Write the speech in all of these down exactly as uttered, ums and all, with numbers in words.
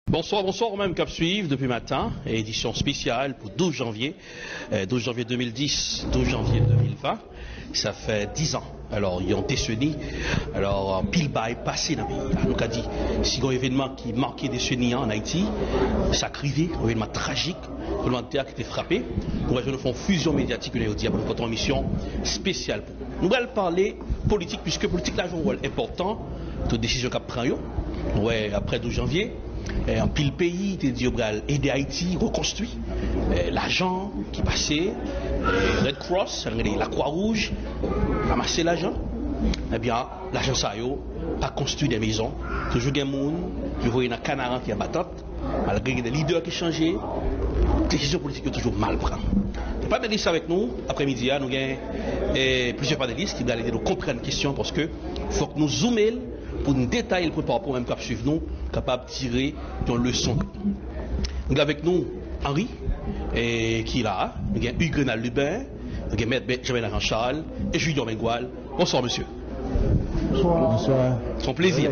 Bonswa, bonswa ou menm k ap swiv depi maten, edisyon espesyal pou douz janvye, eh, douz janvye de mil dis, douz janvye de mil ven, sa fè diz an. Alò, yon deseni, alò, anpil bagay pase nan peyi a. Nou ka di, si gen yon evènman ki make deseni an ann Ayiti, sa k rive, yon evènman trajik, tranblemanntè ki te frape, nou wè nou fè yon fizyon medyatik, kounye a yo di a pou nou pote yon emisyon espesyal pou nou pral pale politik, piske politik la jwe yon wòl enpòtan nan tout desizyon k ap pran yo. Nou wè, apre douz janvye, eh, anpil peyi te di yo pral ede Ayiti rekonstwi. Eh, lajan ki pase, eh, Red Cross, sa n rele Lakwa Wouj, ranmase lajan. Ebyen, lajan sa yo pa konstwi de mezon. Toujou gen moun yo voye nan Kanaran ki anba tant. Malgre gen de lidè ki chanje, desizyon politik yo toujou mal pran. Panelis avèk nou, aprèmidi a, nou gen, eh, plizyè panelis ki pral ede nou konprann kesyon, paske fòk nou zoume l pou n detaye l pou pèp ou menm k ap swiv nou kapab tire yon leson. Nou gen avèk nou Henri, eh, ki la, nou gen Hugues Renald Lubin, nou gen Mèt Jean Bernard Jean Charles e Junior Mengual. Bonswa, mesye. Bonswa. Se yon plezi.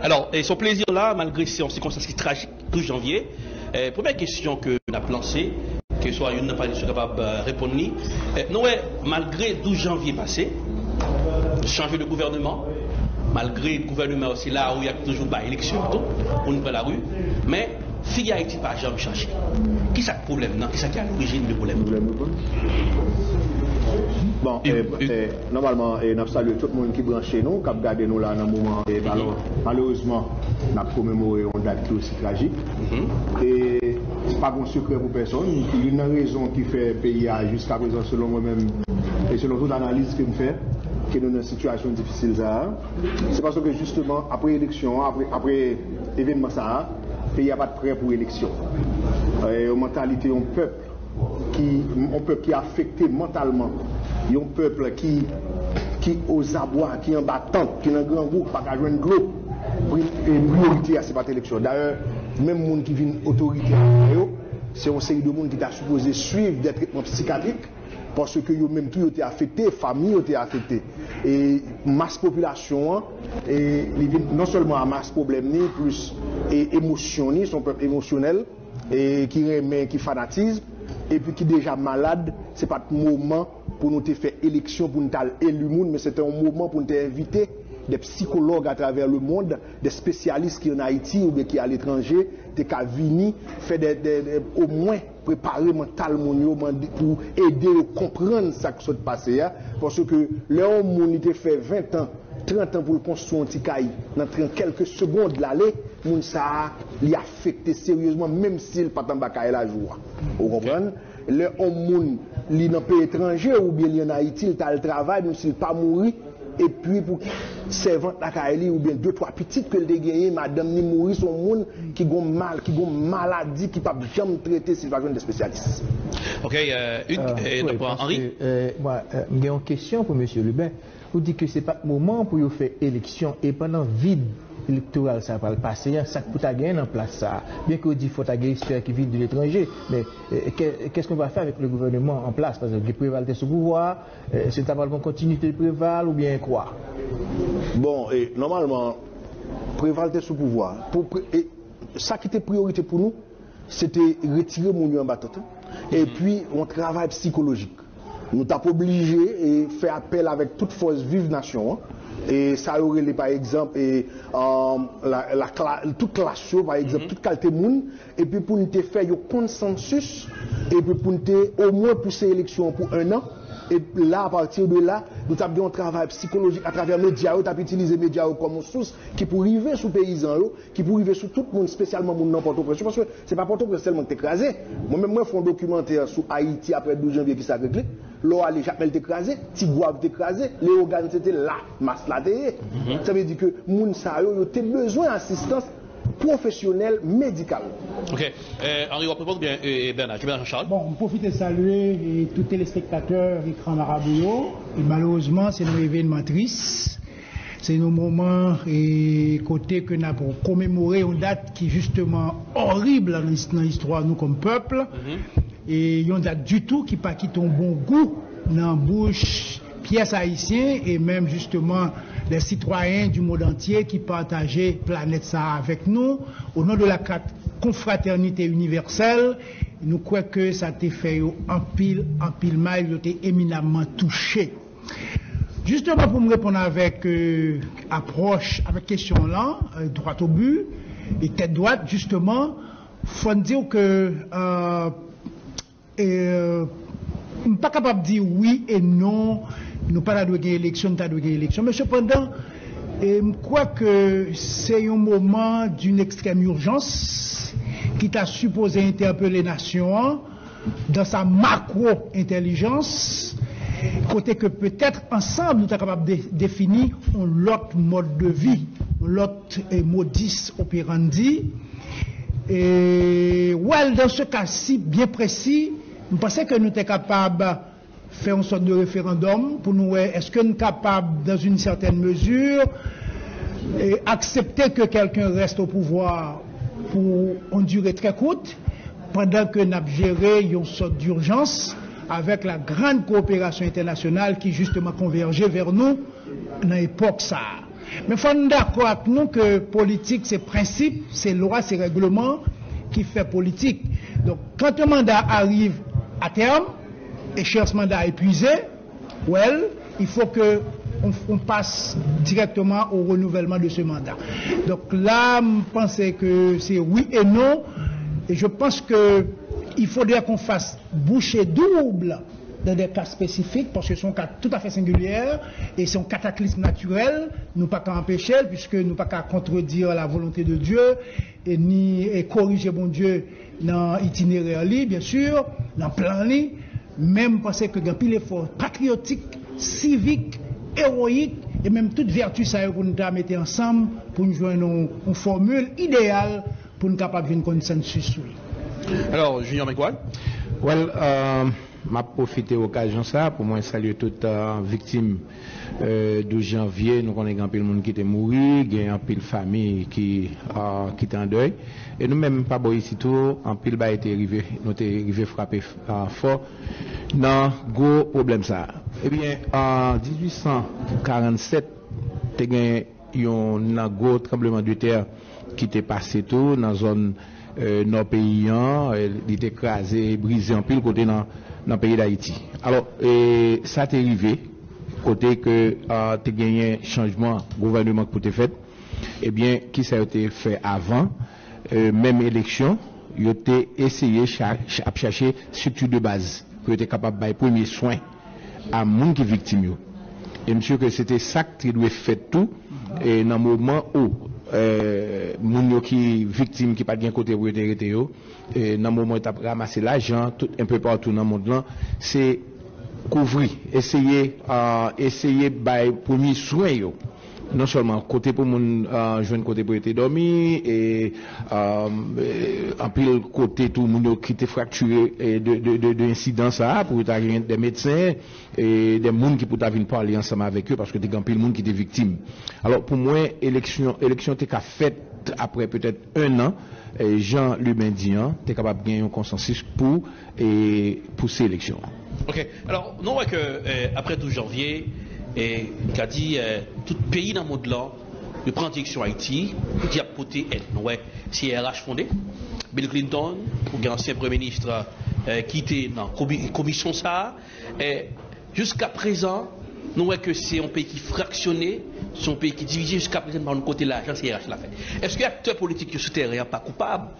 Alò, e se yon plezi la, malgre se yon sikonstans ki trajik, douz janvye. E, premyè kesyon ke n ap lanse, ke swa youn nan panelis yo kapab, eh, reponn li. E, nou wè, malgre douz janvye pase, chanje de gouvèneman, malgre gouvèneman yo se lari y ap toujou bay eleksyon tou, pou nou pran lari, men figi Ayiti pa janm chanje. Kisa k pwoblèm nan? Kisa ki a lorijin de pwoblèm? Bon, eh, eh, nòmalman, eh, n ap salye tout moun ki branche nou, k ap gade nou la nan moman, eh, malè-, malerezman, n ap komemore yon dat ki osi trajik. E se pa gon sekrè pou pèsonn. Youn nan rezon ki fè peyi a jiskaprezan, selon mwen menm, e selon tout analiz ke m fè, ke nou nan sitiyasyon difisil sa a, se paske jisteman, apre eleksyon an, apre, apre evènman sa a, peyi a pa t prè pou eleksyon. Eh, yon mantalite yon pèp ki, yon pèp ki afekte mantalman, yon pèp ki, ki ozabwa, ki anba tant, ki nan grangou, ki pa ka jwenn dlo. Pri-, e priyorite a, se pa t eleksyon. Dayè, menm moun ki vin otorite apre yo, se yon seri de moun ki ta sipoze swiv de tretman psikatrik, paske yo menm tou yo te afekte, fanmi yo te afekte. E mas popilasyon an, e li vin non sèlman a mas pwoblèm ni, plis, e emosyon ni, se yon pèp emosyonèl, e ki renmen, ki fanatizm, epi ki deja malad, se pa t moman pou nou te fè eleksyon, pou nou t al eli moun, men se te yon moman pou nou te envite de psikològ atravè lemonn, de espesyalis ki ann Ayiti oubyen ki aletranje, te ka vini fè de, de, de, omwen prepare mantal moun yo, mande pou ede yo konprann sa k sot pase a, paske lè yon moun li te fè ven tan, trant an pou l konstwi yon ti kay, nan tren kèlke segond l ale, moun sa a, li afekte seryezman, menm si l pa t anba kay la jou a. Ou konprann? Lè yon moun, li nan peyi etranje oubyen li ann Ayiti, li t al travay, menm si l pa mouri, epi pou sèvant lakay li oubyen de, twa pitit ke l te genyen, madanm ni mouri, se yon moun ki gon mal, ki gon maladi ki p ap janm trete si l pa jwenn de espesyalis. Ok, euh, Hugues, euh, e n ap pran Henri. Mwen, euh, m gen yon kesyon pou mesye Lubin. Ou di ke se pa t moman pou yo fè eleksyon, e pandan vid elektoral sa pral pase a, sa k pou ta genyen nan plas sa a? Byen ke yo di fò ta gen espè ki vin de letranje, men, eh, qu'est-ce qu'on va faire avec le gouvernement en place? Paske Préval te sou pouvwa, eh, se ta pral gon kontinite Préval oubyen kwa? Bon, e nòmalman, Préval te sou pouvwa. Pou pre-, e, sa ki te priyorite pou nou, se te retire moun yo anba tant, epi yon travay psikolojik. Nou t ap oblije, e, fè apèl avèk tout fòs viv nasyon an. E sa yo rele, pa egzanp, e, um, la, la kla-, tout klas yo, pa egzanp, tout kalite moun, epi pou n te fè yon konsansis, epi pou n te omwen pouse eleksyon an pou en an, e la, apati de la, nou t ap gen yon travay psikolojik atravè medya yo, t ap itilize medya yo kòm yon sous ki pou rive sou peyizan yo, ki pou rive sou tout moun, espesyalman moun nan Pòtoprens yo, paske se pa Pòtoprens sèlman ki te kraze. Mwen menm, mwen fè yon dokimantè sou Ayiti apre douz janvye, ki sa k regle. Lè w ale, Jakmèl te kraze, Tigwav te kraze, Leyogàn, se te la mas la te ye. Sa vle di ke moun sa yo, yo te bezwen asistans pwofesyonèl medikal. Ok. Eh, Henri, w ap reponn oubyen, eh, eh, Bernard? Jean Bernard Jean Charles. Bon, m pwofite salye, eh, tout telespektatè Ekran Marabou yo. E malerezman, se yon evènman tris. Se yon moman, e, kote ke n ap komemore yon dat ki jisteman orib nan, nan istwa nou kòm pèp. E yon dat ditou ki pa kite yon bon gou nan bouch pyès ayisyen e menm jisteman lè sitwayen di mond antye ki pataje planèt sa a avèk nou, o non de la kat- konfratènite inivèsèl, nou kwè ke sa te fè yo anpil, anpil mal, yo te eminamman touche. Jisteman pou m reponn avèk euh, apwòch, avèk kesyon lan, euh, dwat o bi, e tèt dwat, jisteman, fò n di w ke euh, E, m pa kapab di wi e non, nou pa ta dwe gen eleksyon, nou ta dwe gen eleksyon. Men sepandan, e, m kwè ke se yon moman d'une extrême urgence ki ta sipoze entèpele nasyon an dans sa macro intelligence, kote ke petèt ansanm nou ta kapab de- defini yon lòt mòd de vi, yon lòt eh, modus operandi. E, well, dans ce cas si bien précis, m panse ke nou te kapab fè yon sòt de referandòm pou nou wè èske n kapab, dans une certaine mesure, eh, accepter que quelqu'un reste au pouvoir pour une durée très courte, pandan ke n ap jere yon sòt d'urgence avec la grande coopération internationale qui justement converge vers nous nan epòk sa a. Men fò n dakò ak nou ke politik se prensip, se lwa, se règleman ki fè politik. Donk, quand un mandat arrive à terme, échéance mandat épuisée, well, il faut que on, on passe directement au renouvellement de ce mandat. Donc là, je pense que c'est oui et non. Et je pense qu'il faudrait qu'on fasse bouchée double dans des cas spécifiques, parce que c'est un cas tout à fait singulier et c'est un cataclysme naturel. Nous pas qu'à empêcher, puisque nous pas qu'à contredire la volonté de Dieu et ni et corriger bon Dieu dans l'itinéraire, bien sûr, dans le plan. Men m panse ke gen pil efò patriyotik, sivik, ewoyik, e menm tout vèti sa yo pou n ta mete ansanm pou n jwenn yon, yon fòmil ideyal pou n kapab jwenn konsansis sou li. Alò, Junior Mengwal? Well, uh, m ap pwofite okazyon sa pou mwen salye tout uh, viktim uh, douz janvye. Nou konnen gen anpil moun ki te mouri, gen anpil fanmi ki, uh, ki te an dèy. E nou menm pa bò isi tou, anpil bagay te rive, nou te rive frape uh, fò nan gwo pwoblèm sa a. Ebyen, an dizuit san karannsèt, te gen yon nan gwo tranbleman de tè ki te pase tou nan zòn nò peyi an, li te kraze e brize anpil kote nan, nan peyi Dayiti. Alò, sa te rive kote ke te genyen chanjman gouvèneman ki pou te fèt, ebyen, kisa yo te fè avan menm eleksyon, yo te eseye ap chache strikti de baz pou yo te kapab bay premye swen a moun ki viktim yo. E m si ke se te sa k te dwe fèt tou, e nan moman ou e, moun yo ki viktim ki pa t gen kote pou yo te rete yo, e, nan moman yo t ap ranmase lajan tout enpe patou nan mond lan, se kouvri, eseye, a, eseye bay premye swen yo. Non sèlman kote pou moun a, jwenn kote pou yo te dòmi, e, a, e, anpil kote tou moun yo ki te fraktire e, de, de, de, de ensidan sa a, pou yo ta gen de medsen, e de moun ki pou ta vin pale ansanm avèk yo, paske te gen anpil moun ki te viktim. Alò, pou mwen, eleksyon, eleksyon te ka fèt apre petèt en an, e, jan Lumen di an, te kapab gen yon konsansis pou e, pouse eleksyon an. Ok. Alò, nou wè ke e, apre douz janvye, e, ka di e, tout peyi nan mond lan, yo pran direksyon Ayiti, ki ap pote èd. Nou wè C R H fonde, Bill Clinton, ou gen ansyen premye minis e, ki te nan komisyon sa a, e, jiska prezan, nou wè ke se yon peyi ki fraksyone, se yon peyi ki divize, jiska prezan nou pa konn kote lajan C R H la fèt. Èske aktè politik yo sou teren an pa koupab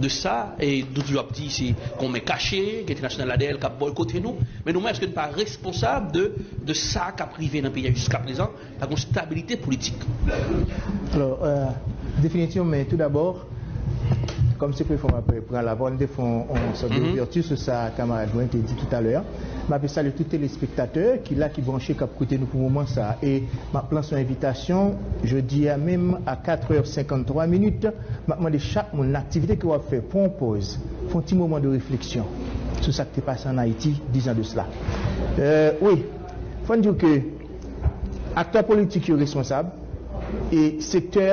de sa, e nou toujou ap di se gon men kache, gen entènasyonal la dèyè l k ap bòykote nou, men nou menm èske nou pa responsab de, de sa k ap rive nan peyi a jiska prezan, pa gon stabilite politik? Alò, e, definitivman, men tou dabò, kòm se premye fwa m ap pran lapawòl, m te fè yon sòt de ouvèti sou sa kamarad mwen te di toutalè a. M ap salye tout telespektatè ki la, ki branche, k ap koute nou pou moman sa a. E m ap lanse yon envitasyon, jodi a menm, a katrè senkannntwa minit, m ap mande chak moun, nan aktivite ke w ap fè, pran yon pòz, fè yon ti moman de refleksyon sou sa k te pase ann Ayiti diz an de sila. E, wi, fò n di w ke aktè politik yo responsab e sektè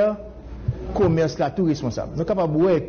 komès la tou responsab. Nou kapab wè